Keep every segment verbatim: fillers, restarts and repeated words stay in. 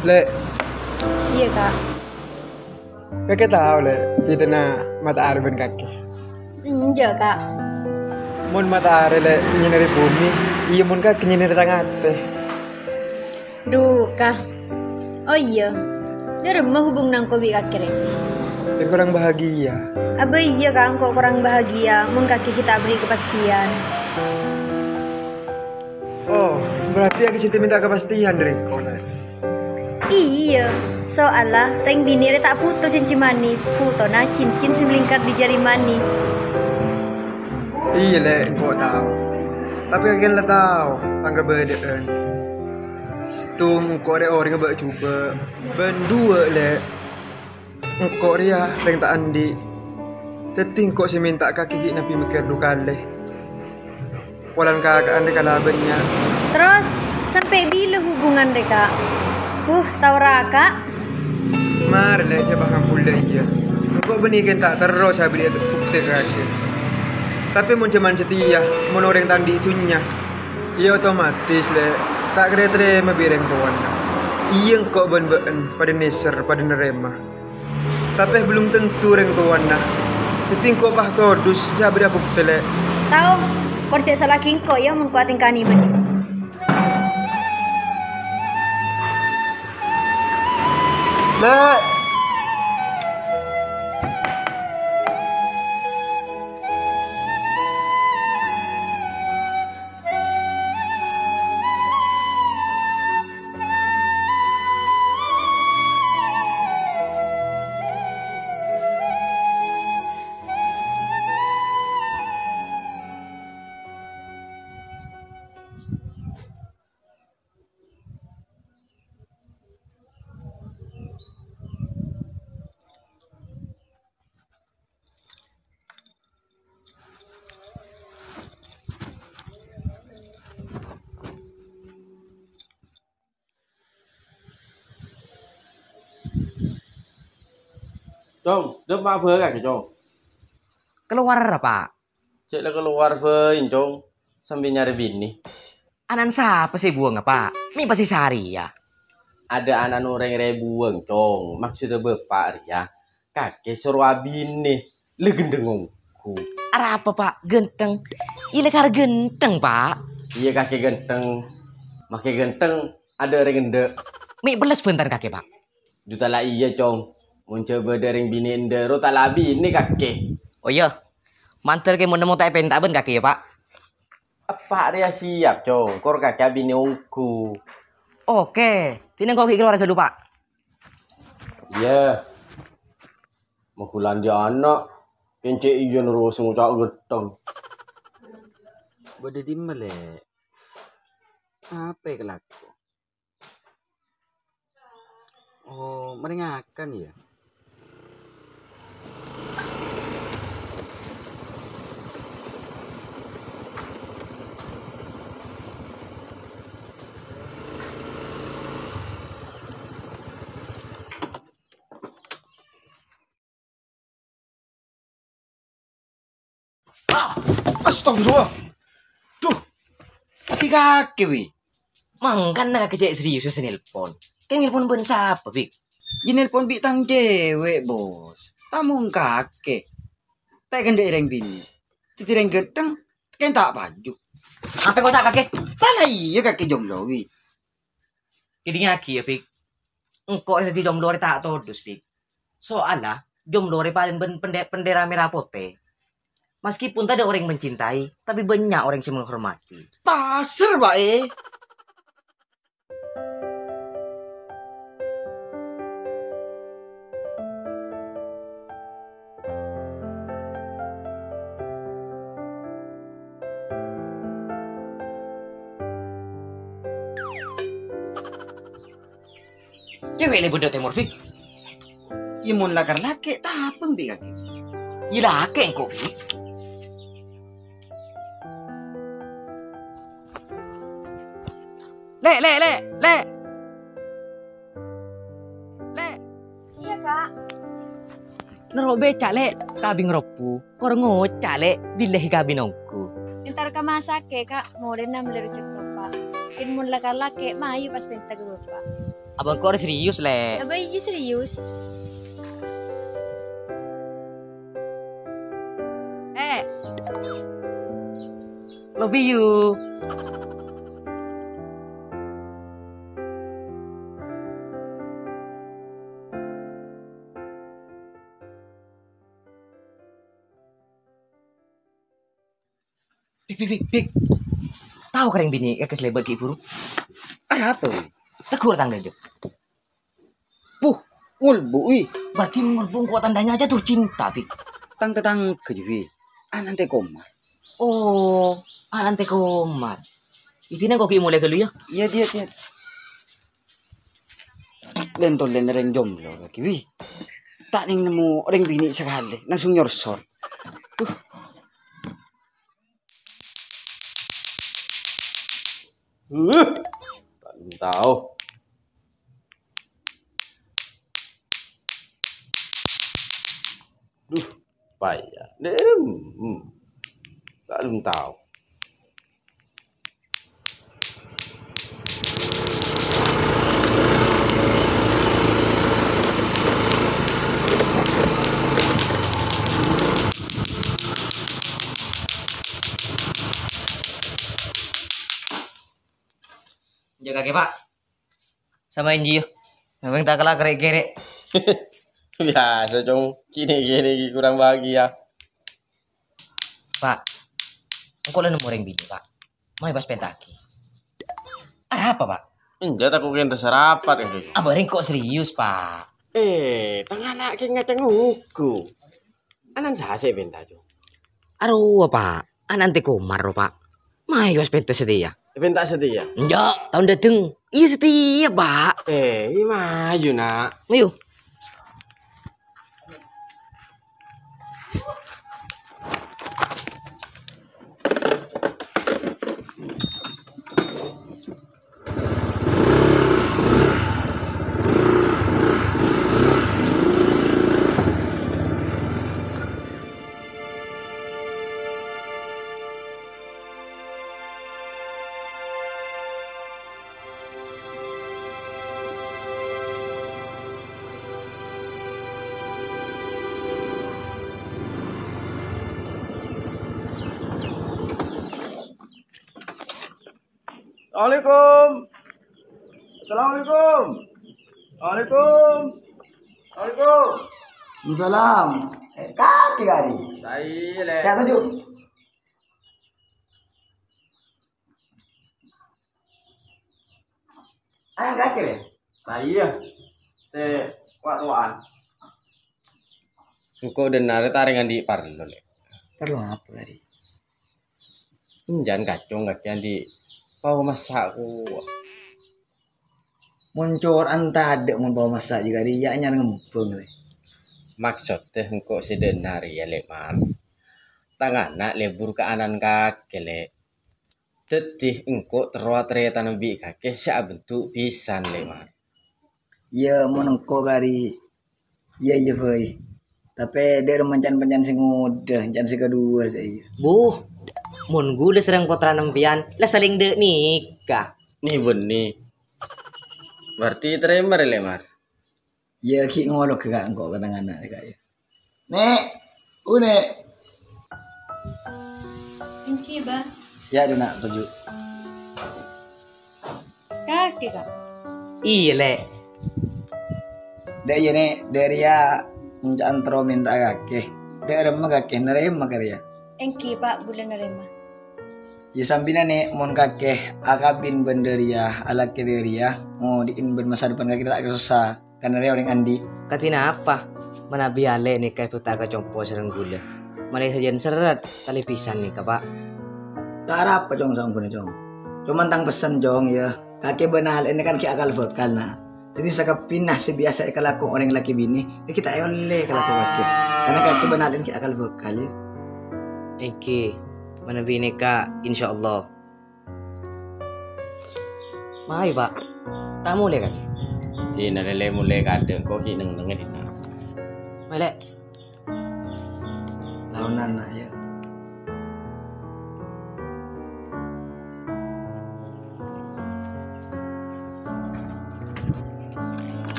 Lè'. Iyâ, Ka'. Kakè tao, Lè', bhidhâna matahari bân kakè? Enjâ', Ka'. Mon matahari, Lè', nyènèrè bhumè, iyâ mon kakè nyènèrè tang atè. Duh, Ka'. Oh iyâ, dâremma hubunganna engko' bi' kakè rè? Sè korang bahagia. Abâ iyâ, Ka', engko' korang bahagia mon kakè ghi' ta' bâri' kapastian. Oh, berarti kakè sè mènta kapastian dâri engko', Lè'. Iyâ, soalla rèng binè' rè ta' bhuto cincin manis, bhutona cincin sè malingkar di jari manis. Iyâ, Lè', engko' tao. Tapè kakè la tao tang kabâdâ'ân. Sèttong engko' rè orèngnga bâ'-jhubâ', bân duwâ', Lè', engko' rèya rèng ta' andi'. Dhâddhi engko' sè mènta kakè ghi' nabbhi mèkkèr du kalè. Polana kaka'an rè kalabân nya. Terros, sampè' bilâ hubungan rè, Ka'? Huh, tao ra, Ka'? Marè, Lè', jhâ' pas ngampol dâ' iyâ. Engko' bânnè kèng ta' terro sè abâli bhuktè ka kakè. Tapè mon jhâman satèya, mon orèng ta' andi' dhunnya, iyâ otomatis, Lè', ta' kèra ètarèma bi' rèng towana. Iyâ, engko' bân bâ'en padâ nèser, padâ narèma. Tapè bellum tanto rèng towana. Dhâddhi engko' pas todus, jhâ' bâdâ bhuktè, Lè'. Tao, kor jhâ' sala'aghi engko', yâ, mon ko' atèngka'an bânnè. Lè'. Cong, dâ' emma' bâ' kakè, Cong? Kalowar, Pa'. Cè' la kalowar bhâi, Cong, sambi nyarè binè. Ana'na sapa sè èbuwângnga, Pa'? Mè' pas sè sarèya? Adâ' ana'na orèng rè èbuwâng, Cong. Maksodda Bapa' rèya, kakè soro abinè. La ghântheng ongghu. Arapa, Pa'? Ghântheng? Iyâ la kar ghântheng, Pa'. Iyâ, kakè ghântheng. Makè ghântheng, adâ' orèng endâ'. Mè' pelles bhântan kakè, Pa'. Dhu ta' la iyâ, Cong. Mon jhâ' bâdâ rèng binè' endâ' ro ta' la abinè kakè. Oh iyâ. Mandhâr kè mon nemmo ta' èpènta bân kakè yâ, Pa'. Eppa' rèya siap, Cong. Kor kakè abinè ongghu. Oke. Dinèng ko' ghi' kalowar ghâllu, Pa'. Iyâ. Maghulâ andi' ana'. Kèng cè' iyâ nerros ngoca' ghântheng. Bâdâ dimma, Lè'? Apa kalako? Oh, marè ngakan yâ? Ah! Astagfirullah. Duh, tadi kakè, wi. Mangkana kakè cè' serius sè nelpon. Kè nelpon bân sapa, Bik? Yâ nelpon bi' tang cewek, Bos. Tamong kakè. Ta' kèndhâ rèng binè'. Tadi rèng ghântheng, kèng ta' paju. Apa kok ta' kakè? Ta' la iyâ kakè jomblo, wi. Kèdingngaghi yâ, Bik. Engko' rè dâddi jomblo rè ta' todus, Bik. Soalla jomblo rè palèng bân pendè-, pendhera mèra potè. Meskipun tadâ' orèng mencintai, tapè bânnya' orèng sè menghormati. Pasèr bâ'e. Cewek le bâdâ tèmor, Bik. Yâ, mon lakar lakè', tapèng bi' kakè. Yâ, lakè' engko', Bik. Le', le', le', le'. Le'. Iyâ, Ka'. Noro' beca', Le'. Kabin robbu. Kor ngoca', Le'. Billahi kabin ongghu. Entar ka masakè, Ka'. Modena mellè rujhuk topa'. Kèng mon lakar lakè', mayu pas penta ka bapa'. Abâ' engko' rè serius, Lè'. Abâ' iyâ serius. Eh. Love you. Bik, bik, bik, bik. Tao ka rèng binè' kakè sè lèbât ghi' buru? Arapa, wi? Tegghu' tang dâjâ. Puh, ngolbu, wi. Berarti ngolbu engko' tandanya jatuh cinta, Bik. Tang tetangga, wi. Ana'na Tè Komar. Oh, ana'na Tè Komar. Isina engko' ghi' molè ghâllu, yâ? Iyâ, iyâ, iyâ. Lèn-tolèn rèng jomblo kakè, wi. Ta' nèng nemmo rèng binè' sakalè, langsung nyorsor. Duh. Uh, ta' tao. Duh, paya. Dèrem. Hmm. Ta' tao. Jâgâ kakè, Pak. Samaèn jiyâ. Sampeyan ta' kala kerrè'-kerrè'. Biyasa, Cong. Kènè'-kènè' ghi' kurang bahagia. Pak, engko' la nemmo rèng binè', Pak. Mayu pas pènta'aghi. Arapa, Pak? Enjâ' tako' kèng sarapat, kakè. Abâ' rèng engko' serius, Pak. Eh, tang ana' kèng ngaceng onggu. Ana'na sè èpènta, Cong? Arowa, Pak. Ana'na Tè Komar, Pak. Mayu pas pènta satèya. Pènta satèya? Enjâ', taon dâteng. Iyâ, satèya, Pak. Eh, iyâ mayu, Na'. Mayu. Assalamualaikum. Assalamualaikum. Waalaikum. Waalaikum. Waalaikumsalam. Eh, kakè, Kari. Sai, Lè'. Ya, setuju. Ayo, kakè, Lè'. Nah, iyâ. Sè wa-, towa'an. Engko' dâ' enna' rè ta' rèng andi' parlo, Lè'. Parlo apa, Kari? Enjâ' kacong kakè andi' pao massa' kowa. Mon cora'an tadâ' mon pao massa' jiyâ, Kari, yâ anyar ngembâng, Lè'. Maksodda engko' sè dâ' enna' rèya, Lè', Mar. Tang ana' lebur ka ana'na kakè, Lè'. Dhâddhi engko' terro atarètana bi' kakè sè abentuk bhisan, Lè', Mar. Iyâ, mon engko', Kari. Iyâ, iyâ, bhâi. Tapè dâ' remma can-pancan sè ngodâ, can sè kaduwâ, dâ' iyâ. Buh, mon ghulâ sareng pottrana empèyan, la salèng dâ' nèka. Nè, bânnè. Berarti tarèma rè, Lè', Mar? Iyâ, ghi' ngolok ka engko' ka tang ana', Kak, iyâ. Nè', u, Nè'. Èngghi, Bâ. Yâ, dâ' enna' toju'. Kakè, Kak. Iyâ, Lè'. Dâ' iyâ, Nè', dâ' rèya enca'an terro mènta'a kakè. Dâ' remma kakè narèma ka rèya? Èngghi, Pa', bulâ narèma. Iyâ, sambina, Nè', mon kakè akabin bân dâ' rèya, alakè dâ' rèya, ngodi'in bân masa depan kakè ta' kasossa. Kan arèya orèng andi'. Kadhi napa? Manabi alè' nèka èbhâta ka compo sareng ghulâ. Malè sajân serret, talè bhisan nèka, Pa'. Ta' arapa, Cong, saongghuna, Cong. Coma tang pessen, Cong, yâ. Kakè bân alè'na kan ghi' akal bhâkal, Na'. Dhâddhi sakabbhina sè biyasa èkalako orèng lakè binè, nèka ta' èollè èkalako kakè. Karna kakè bân alè'na ghi' akal bhâkal, yâ. Èngghi, manabi nèka, insyaallah. Mayu, Pa'. Ta' molè, kakè. Dina lèlè molè kadhâng, ko' ghi' neng-nengngè dinna'. Mayu, Lè'. Laonan, Na', yâ.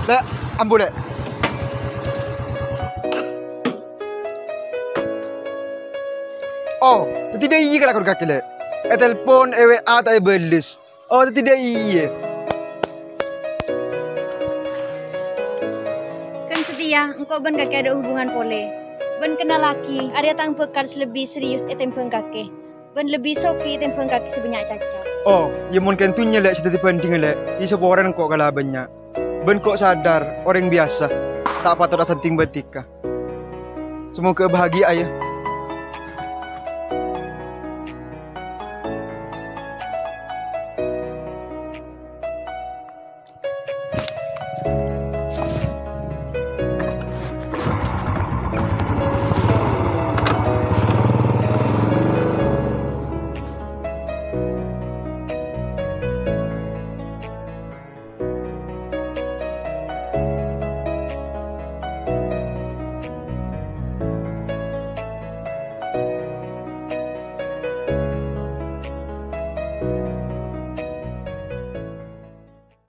Lè', ambu, Lè'. Oh, dhâddhi dâ' iyâ kalakon kakè, Lè'. Ètelpon, è W A ta' èbâles. Oh, dhâddhi dâ' iyâ. Kan satèya, engko' bân kakè adâ' hubungan polè. Bân kennalaghi, arèya tang bhâkal sè lebbi serius ètèmbhâng kakè. Bân lebbi soghi ètèmbhâng kakè sè bânnya' caca. Oh, iyâ mon kèng dhunnya, Lè', sè dhâddhi bhândhingnga, Lè'. Iyâ saporana engko' kala bânnya'. Bân ko' sadar, orèng biyasa ta' patot asandhing bân dhika. Semoga bahagia, ya.